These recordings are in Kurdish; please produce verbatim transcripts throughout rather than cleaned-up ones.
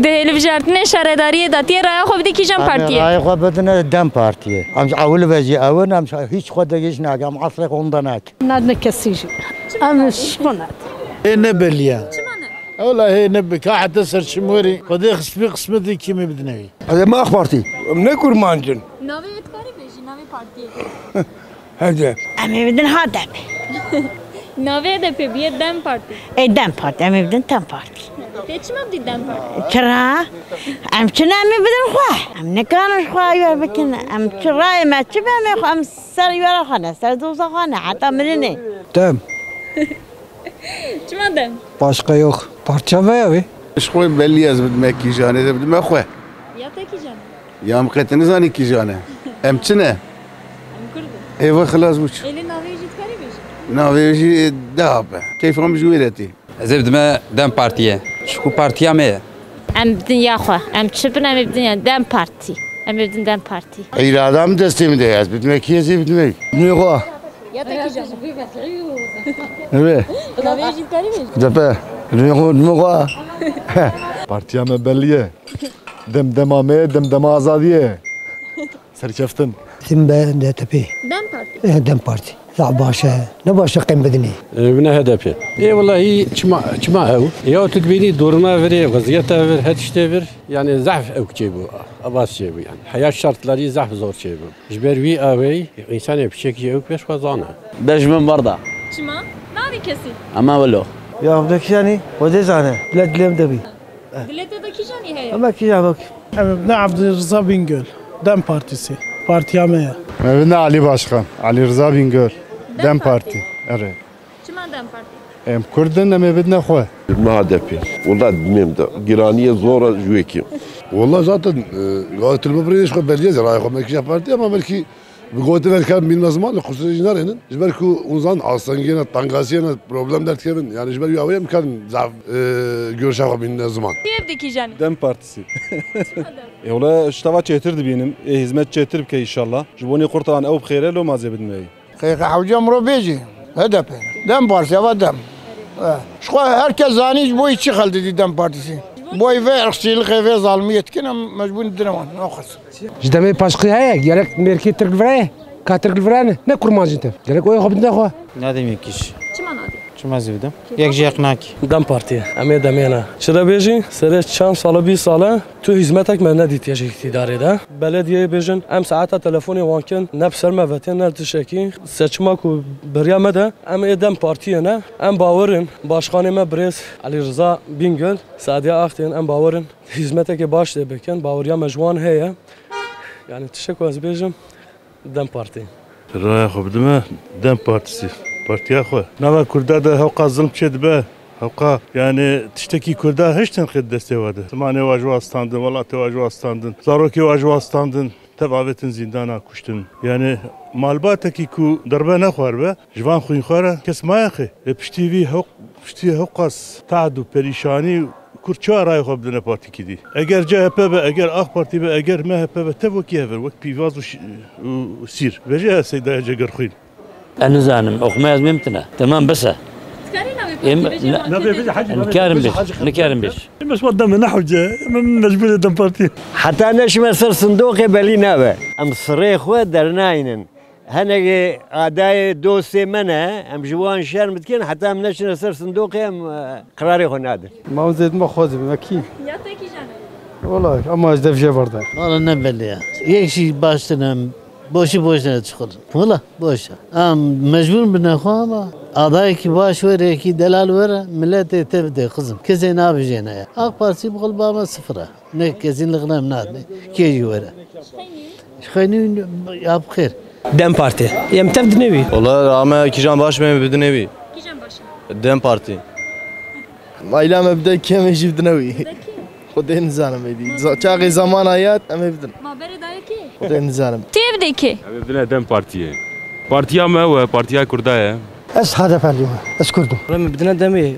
Di hilbijartinê şaredariyê de tê raya xwe bidî kîjan partiyê? Raya xwe bidine DEM Partiyê. Em ji ewil ve jî ew in, em hîç xwe de giş nake, em eslê xwe hunda nake. Nadine kesî jî. Em ji xwe nadin. Ê ne belî ye. Çima ne? Ewla hê ne bi ka heta ser çim werî. Xwedê xistbî qismetê kî me bidine wî. Ez ê me AK Partî. Em ne kurmanc in. Navê wê dikarî bêjî, navê partiyê? Hede. Em ê bidin HDP. Navê HDP bûye DEM Partî. Ê DEM Partî, em ê bidin DEM Partî. Tê çima bidî DEM Partî? Çira? Em çi ne, em ê bidin xwe. Em nikarin ji xwe ewar bikin. Em çi rayê me çi be, em ê xwe, em ser ewara xwe ne, ser doza xwe ne, heta mirinê. DEM. Çima DEM? Başka yok. Partiya veya wê. Ji xwe belî ez bidime kîjanê de bidime xwe. Ya te kîjan e? Ya em qet nizanî kîjan e. Em çi ne? Em Kurd in. Ê ve xilas bû çi? Ê lê navê jî dikarî bêjî? Navê jî DEHAP e. Keyfa min ji wê re tê. Ez ê bidime DEM Partiyê. Çiku partiya me ye. Em bidin ya xwe. Em çi bin, em ê bidin ya DEM Partî. Em ê bidin DEM Partî. Îrada min destê min de ye. Ez bidime kî, ez ê bidime. Nê xwe. Ya te kîjan? Evet. Navê jî dikarî bêjî? Depe. Nê xwe, nê xwe. Partiya me belli ye. Dem dema me ye, dem dema azadiyê ye. Serkeftin. Tim be D T P. DEM Partî. E, DEM Partî. Ya baş e. Ne baş e qem bidinî. E, bine HDP. Ê welahi çima, çima ew? Ya tu dibînî dorûna virê, weziyeta vir, her tiştê vir, yani zehf ew çêbû, avaz çêbû yani. Heyat şartlarî zehf zor çêbû. Ji ber wî awey, însanê piçekî ew pêş xwe zane. Bej min berda. Çima? Navê kesî? Ama welo. Ya, vekî yani, xwedê zane. Dilê dilê min de bî. Dilê te de kîjanî heye? Ama kîjan bak. Em ne Abdurreza Bingöl. DEM Partisi. Partiya me ye. Em ne Ali Başkan. Ali Rıza Bingöl. DEM DEM Parti. Parti. Evet. Çima DEM Partî? Em Kurd in, em ê bidine xwe. Me HDP. Wela dinêm de. Giraniyê zor e ji wê kî. Wela zaten, e, ya tu li min birê xwe belî ye, raya xwe me kîja partî, ama belkî bi gotin her kan bînme ziman, li qusûrê jî nerênin. Ji ber ku hûn zan astengiyê ne, tengasiyê ne, problem derdikevin. Yani ji ber wî awê em karin zaf, e, görşa xwe bînne ziman. Tê bidî kîjanê? DEM Partisi. Çima DEM? E, wela ji teva çêtir dibînim. Ê hizmet çêtir bike inşallah. Ji bo nê qurtaran ew bi xêr e, lo ma zê bidin wê. Qey qey hewce mirov bêjî, HDP. DEM Partî, eva DEM. E, ji xwe her kes zanî ji bo yî çi xel didî DEM Partîsî. Bo yî vê irqçîlixê, vê zalmiyê dikin, em mecbûr didine wan. O qas. Ji demê paşqî heye, gerek mêrkê Tirk li vir e, ka Tirk li vir e ne, ne kurmancî te. Gerek oyê xwe bidine xwe. Nadê me kîj. Çima nadê? Çima ez ê bidim? Yek jî heq nakî. DEM Partî, em ê demê ne. Çi re bêjî? Serê çend sal e, bîst sal e, tu hizmetek me nedîtiye ji îktîdarê de. Belediyeyê bêjin, em saeta telefonê wan kin, ne bi ser me ve tên, ne tiştekî. Seçima ku beriya me de, em ê DEM Partiyê ne. Em bawer in, başkanê me birêz Elî Riza Bingöl, Sadiya Aktên, em bawer in, hizmetekê baş lê bikin, baweriya me ji wan heye. Yani tiştek ku ez bêjim, DEM Partî. Raya xwe bidime DEM Partisi. Partiya xwe. Nava Kurda de hewqa zilm çê dibe. Hewqa, yani tiştekî Kurda hiştin qê destê we de. Zimanê wa ji wa standin, welatê wa ji wa standin, zarokê wa ji wa standin. Tev avêtin zîndana kuştin. Yani malbatekî ku derbe nexwaribe, ji van xwînxwara kes maye xê. Ê piştî vî hewq, piştî hewqas tahd û perîşanî Kurd çawa rayê xwe bidine partîkî dî? Eger C H P be, eger AK Partî be, eger M H P be, tev wekî hev in, wek pîvaz û şî-, û sîr. Vêjê ya Seydaya Cegerxwîn. Ez nizanim, oxuma ez mimtine. Temam, bes e. Dikarî navê Em, partî bêjî, ne-, partî bêjî, hacî, nikarim bêjî, nikarim bêjî. Em ji xwe dem ne hewce, em mecbûrê dem partî. Heta neşime ser sindoqê belî nabe. Em sirê xwe dernaynin. Henekê adayê dostê me ne, em ji wan şerm dikin, heta em neçine ser sindoqê em, e, qirarê xwe nadin. Ma hûn zêdin me xwezî me kî? Ya te kîjan e? Wala, ama ez dev jê berda. Wala ne belli ya. Yek jî baş tine, boşî boş tine çiqir. Wala, boş e. Em mecbûr bine xwe ama adayekî baş were, yekî delal were, miletê te bide qizim. Kesê nabijêne ya. AK Partî bi xwe li ba me sifir e. Ne kesî li xinem nade. Kê jî were. Xeynî ya bi xêr. DEM Partî. Em tev dinê wî. Wala rame kîjan baş me bidinê wî. Kîjan baş e? DEM Partî. Mayla me bide kê me jî bidine wî. Bide kê? Xwedê nizanim êdî. Za-, çaxê zaman hayat em ê bidin. Ma berê daye kê? Xwedê nizanim. Tê bide kê? Em ê bidine DEM Partiyê. Partiya me ew e, partiya Kurda ye. Ez H D P'liyim, ez Kurd im. Rê me bidine demê,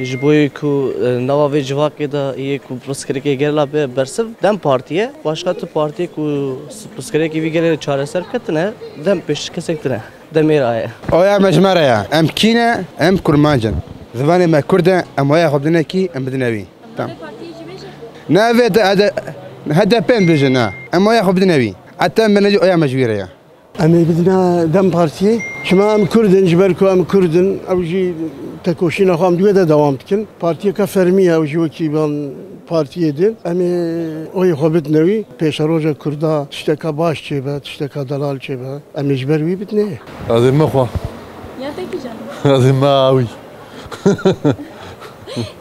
ji bo yê ku, e, nava vê civakê de yê ku pirsgirêkê gela be bersiv, DEM Partî ye. Başka tu partiyê ku s-, pirsgirêkê vî gelê çareser bike tine, DEM pêşkêşek tine. DEM ê ra ye. Oya me ji me re ye. Em kî ne? Em kurmanc in. Zimanê me kurd e, em oya xwe bidine kî, em bidine wî. Tamam. Navê partiyê jî bêje. Navê te, te, H D P bêjin, ha. Em oya xwe bidine wî. Heta em bêne jî oya me ji wî re ye. Em ê bidine DEM Partiyê. Çima em Kurd in, ji ber ku em Kurd in, ew jî tekoşîna xwe em di wê de dewam dikin. Partiyeke fermî ye, ew jî wekî van partiyê din. Em ê oyê xwe bidine wî. Pêşeroja Kurda tişteka baş çêbe, tişteka delal çêbe. Em ê ji ber wî bidinê. Adê me xwe. Ya te kîjan? Adê me awî.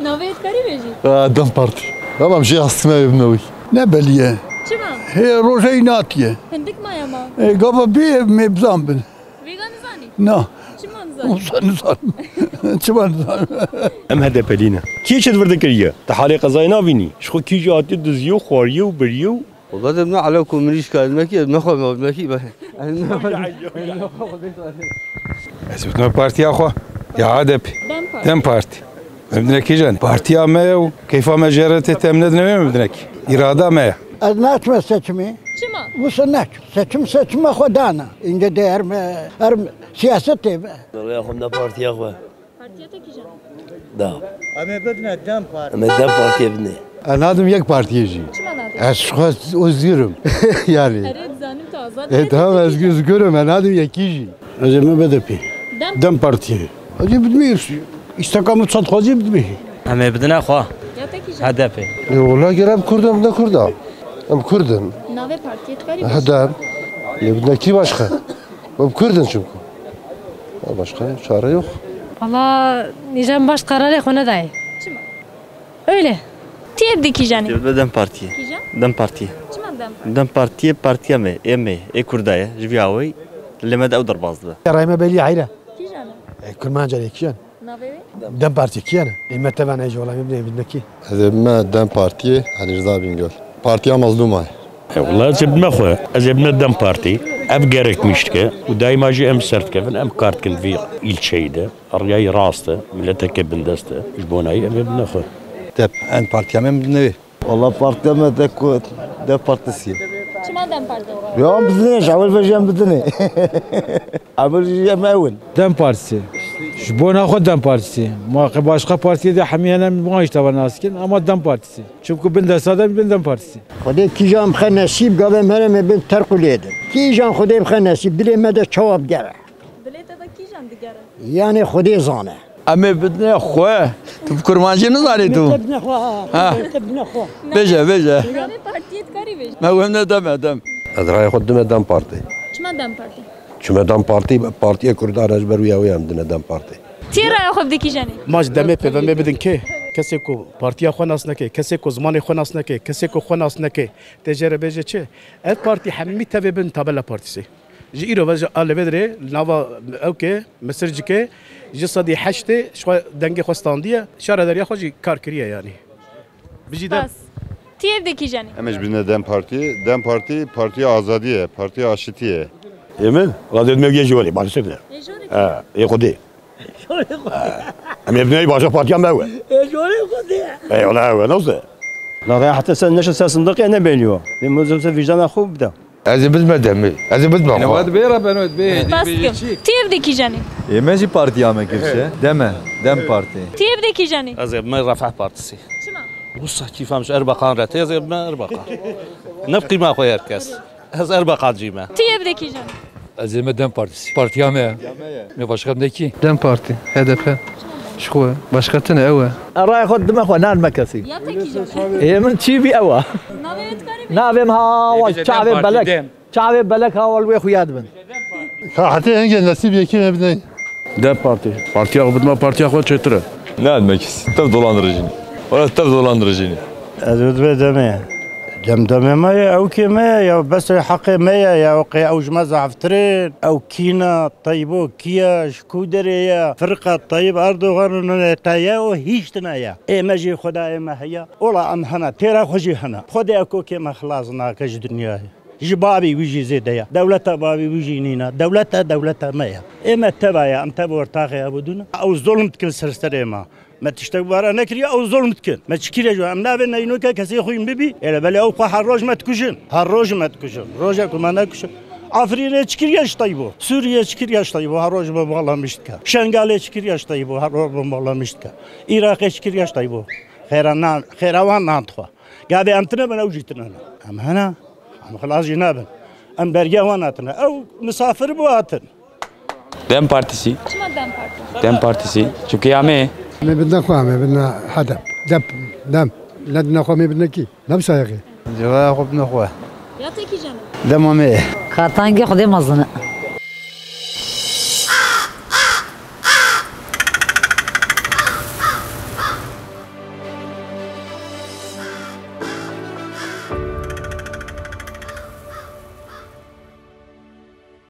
Navê dikarî bêjî? Ha, DEM Partî. Tamam, şey astime evime wî. Ne belî ye? Çima? Hê rojeyî natiye. Hindik maya ma. E, gava bê me bizan bin. Vêga nizanî? Na. Çima nizanî? Wisa nizan. Çima nizan? Em H D P lî ne. Kî çi vir dikiriye? Te halê qezayê navînî. Ji xwe kî jî hatiye diziye û xwariye û biriye û Wala de min ala ku min îşkal mekî, ez mexwe me mekî be. Ez bidime partiya xwe. Ya A D P. DEM Parti. DEM Parti. Em bidine kîjan? Partiya me ye û keyfa me jê re tê, em nedine wê, em bidine kî. Îrada me ye. Ez naçime seçimê. Çima? Wisa naçim. Seçim seçima xwe dana. Înde de her me, her me, siyasetê be. Wala xwe me partiya xwe. Partiya te kîjan e? Da. Em ê bidine DEM Parti. Em ê DEM Partiyê bidine. Ez nadim yek partiyê jî. Çima nadî? Ez ji xwe özgür im. Yani. Erê, dizanim tu azad E, tamam, özgür, özgür im. Ez nadim yekî jî. Ez ê me B D P. DEM? DEM Partiyê. Ez ê bidimê, îsteka min çend xwezî bidimê. Em ê bidine xwe. Ya te kîjan e? H D P. E, wala gel em Kurd in, ne Kurd a. Em Kurd in. Navê partiyê dikarî bêjî? H D P. Lê bidine kî başka? Em Kurd in çünkü. Ya başka çare yok. Valla nîjan baş kararê xwe nedayê. Çima? Öyle. Tê bidî kîjanê? Tê bidî DEM Partiyê. Kîjan? DEM Partiyê. Çima DEM Partiyê? DEM Partiyê partiya me, ê me, ê Kurda ye. Ji vî awayî lê me de ew derbas dibe. Rayê me belî heyre. Kîjan e? E, Kurmanca ye, kîjan? Navê wê? DEM Partiyê kîjan e? Ê me teva ne ji wala me bidî, bidî kî? Ez ê bime DEM Partiyê, Elî Rıza Bingöl. Partiya mazlûma ye. E, wela ez ê bime xwe, ez ê bime DEM Partî. Ev gerekmiş dike û daîma jî em ser dikevin, em kar dikin vî îlçeyî de. Riyayî rast e, mileteke bindest e. Ji bona wî em ê bine xwe. DEP, en partiya me bidine wê. Wala partiya me DEP, DEP Partisi ye. Çima DEM Partî? Ya em bidine, ji ewil ve jî em bidine. Ewil jî em ew in. DEM Partisi. Ji bona xwe DEM Partisi. Ma qe başqa partiyê de hemî hene, min wan jî teva nas dikin, ama DEM Partisi. Çimku bindesta de bin DEM Partisi. Xwedê kîjan bixe nesîb, gavê me re me bin terq û lê din. Kîjan Xwedê bixe nesîb, dilê me de çawa bigere. Dilê te de kîjan digere? Yanê Xwedê zane. Em ê bidine xwe. Tu bi kurmancî nizanî tu. Te bine xwe, ha. Ha. Te bine xwe. Bêje, bêje. Navê partiyê dikarî bêjî? Me wê ne DEM e, DEM. Ez raya xwe dime DEM Partî. Çima DEM Partî? Çima DEM Partî, partiyê Kurdan e, ji ber wî ew ê em dine DEM Partî. Tê raya xwe bidî kîjanê? Ma ji DEMê pê ve me bidin kê? Kesê ku partiya xwe nas neke, kesê ku zimanê xwe nas neke, kesê ku xwe nas neke, tê jê re bêje çi? Ev partî hemî tevê bin tabela partîsê. Ji îro ve ji a li vê dirê li nava ewkê, Misircikê, ji sedî heştê ji xwe dengê xwe standiye, şaredariya xwe jî kar kiriye yanî. Bijî DEM. Spas. Tê bidî kîjanê? Em ê ji bîne DEM Partiyê. DEM Partî, partiya azadiyê ye, partiya aşitiyê ye. Ê min? Radyo me yê jî welê, maalesef ne. Ê jorê. Ha, ê Xwedê. Em ê bineyî başa partiya me we. Ê jorê Xwedê. Ê wala we, nasıl? La veya heta sen neşe sen sındık ya ne belli o. Ve muzum sen vicdana xwe bide. Ez ê bidime DEMê. Ez ê bidime xwe. Ene wad bê re beno bê. Spas dikim. Tê bidî kîjanê? Ê me jî partiya me kifşe. DEM e. DEM Partî. Tê bidî kîjanê? Ez ê bime Refah Partisi. Çima? Wisa kîfa min ji Erbakan re tê, ez ê bime Erbakan. Ne bi qîma xwe her kes. Ez Erbakan cî me. Tê bidî kîjanê? Ez ê me DEM Partisi. Partiya me ye. Me başka ne ki? DEM Parti, H D P. Ji xwe, başka tune ew e. Raya xwe dime xwe, nadime kesî. Ya te kîjanê? Ê min çî bî ew e. Navê wê dikarî bêjî? Navê min ha, çavê belek. Çavê belek ha, wal wê xuya dibin. Ka hetê hingê nesîb yekî me bidin. DEM Partî. Partiya xwe bidime, partiya xwe çêtir e. Ne demek? Tev dolandırıcı. Wala tev dolandırıcı. Ez bidime DEMê. DEM DEMê me ye, ew kê me ye, ya bes heqê me ye, ya qê ew ji me zaftir in. Ew kî ne, Teybo kî ye, ji ku derê ye? Firqa Teyib Erdogan û N T Y û hîç tune ye. Ê me jî Xwedayê me heye. Ola em hene, têra xwe jî hene. Xwedê ew kokê me xilas nake ji dinyayê. Ji babî wî jî zêde ye. Dewleta babî wî jî nîne. Dewleta dewleta me ye. Ê me teva ye, em tev ortaxê ew dû ne. Ew zulm dikin ser serê me. Me tiştek wara nekiriye, ew zulm dikin. Me çi kiriye ji we? Em navê neynoke kesê xwîn bibî. Ê le belê ew xwe her roj me dikujin. Her roj me dikujin. Rojek ku me nekujin. Afrînê çi kiriye ji Teybo? Sûriyê çi kiriye ji Teybo? Her roj me bala mişt dike. Şengalê çi kiriye ji Teybo? Her roj me bala mişt dike. Iraqê çi kiriye ji Teybo? Xêra nan, xêra wan nan dixwe. Gavê em tine bin, ew jî tine ne. Em hene, em xilas jî nabin. Em bergiya wan hatine. Ew misafir bû hatin. DEM Partisi. Çima DEM Parti? DEM Partisi. Çünkü ya me. Me bidne xwe, me bidne hedef. Dep, dem. Ne dine xwe me bidne kî? Dem sayığı. Cevaya xwe bidne xwe. Ya te kîjan e? Dema me. Kartangê Xwedê mezin e.